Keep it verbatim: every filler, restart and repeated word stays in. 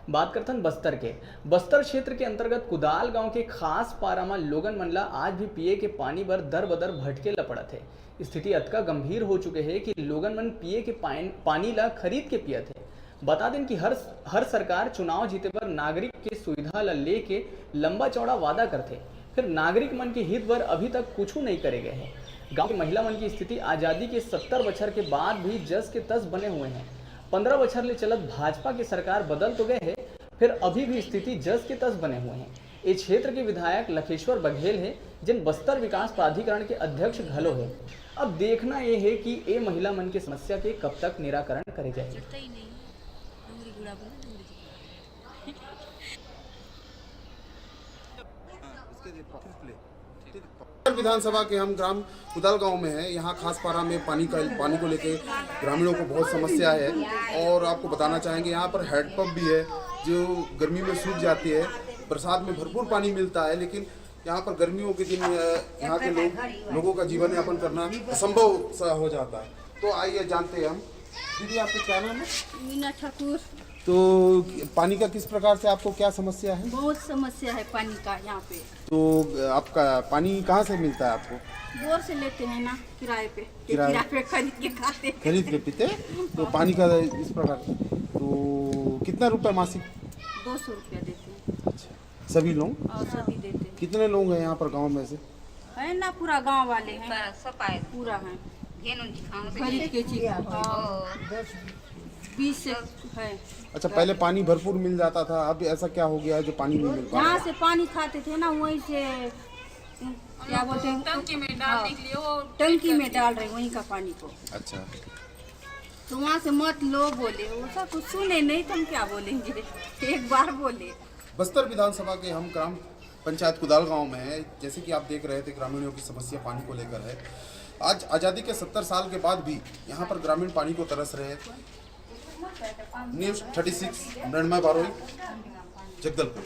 बात करथन बस्तर के। बस्तर क्षेत्र के अंतर्गत कुदाल गांव के खास पारा म लोगन मन ला आज भी पिए के पानी बर दर बदर भटके ल पड़त हे। स्थिति अतका गंभीर हो चुके हे कि लोगन मन पिए के पान-, पानी ला खरीद के पियत हे। बता देन कि हर, हर सरकार चुनाव जीते बर नागरिक के सुविधा ला लेके लंबा चौड़ा वादा करथे, फिर नागरिक मन के हित बर अभी तक कुछू नइ करे गए हे। गांव के महिला मन की स्थिति आजादी के सत्तर बछर के बाद भी जस के तस बने हुए हे। पंद्रह बछर ले चलत भाजपा के सरकार बदल तो गए हे, फिर अभी भी स्थिति जस के तस बने हुए हे। ए क्षेत्र के विधायक लखेश्वर बघेल हे, जेन बस्तर विकास प्राधिकरण के अध्यक्ष घलो हे। अब देखना ये हे कि ए महिला मन के समस्या के कब तक निराकरण करे जाही। विधानसभा के हम ग्राम कुदाल गांव में हैं। यहाँ खास पारा में पानी का, पानी को लेके ग्रामीणों को बहुत समस्या है। और आपको बताना चाहेंगे, यहाँ पर हैंडपंप भी है जो गर्मी में सूख जाती है। बरसात में भरपूर पानी मिलता है, लेकिन यहाँ पर गर्मियों के दिन, अ, यहाँ के लोग, लोगों का जीवन यापन करना असंभव सा हो जाता है। तो आइए, जानते हैं हम। दीदी, आपका क्या नाम है? मीना ठाकुर। तो पानी का किस प्रकार से, आपको क्या समस्या है? बहुत समस्या है पानी का यहाँ पे। तो आपका पानी कहाँ से मिलता है आपको? बोर से लेते हैं ना, किराए पे। किराए? किराए पे खरीद के खाते हैं। खरीद के पीते हैं? तो पानी का इस प्रकार से। तो कितना रुपए मासिक? दो सौ रुपया देते हैं। अच्छा, सभी लोग? और सभी देते हैं। कितने लोग हैं यहाँ पर गांव में से? है ना, पूरा गांव वाले हैं। बस, सब आए। पूरा है। घेन उन खाओ से। खरीद के चीज। ओ, बीस से है। अच्छा, पहले पानी भरपूर मिल जाता था, अब ऐसा क्या हो गया है जो पानी नहीं मिल पा जहाँ रहा? से पानी खाते थे ना, वहीं से क्या बोलते हैं, टंकी में डालने के लिए वो टंकी में डाल रहे वहीं का पानी को। अच्छा, तो वहाँ से मत लो बोले, वो सब कुछ सुने नहीं तो हम क्या बोलेंगे। एक बार बोले। बस्तर विधानसभा के हम ग्राम पंचायत कुदाल गांव में हैं। जैसे कि आप देख रहे थे, ग्रामीणों की समस्या पानी को लेकर है। आज आज़ादी के सत्तर साल के बाद भी यहाँ पर ग्रामीण पानी को तरस रहे हैं। न्यूज़ थर्टी सिक्स, मृण्मय बारोई, जगदलपुर।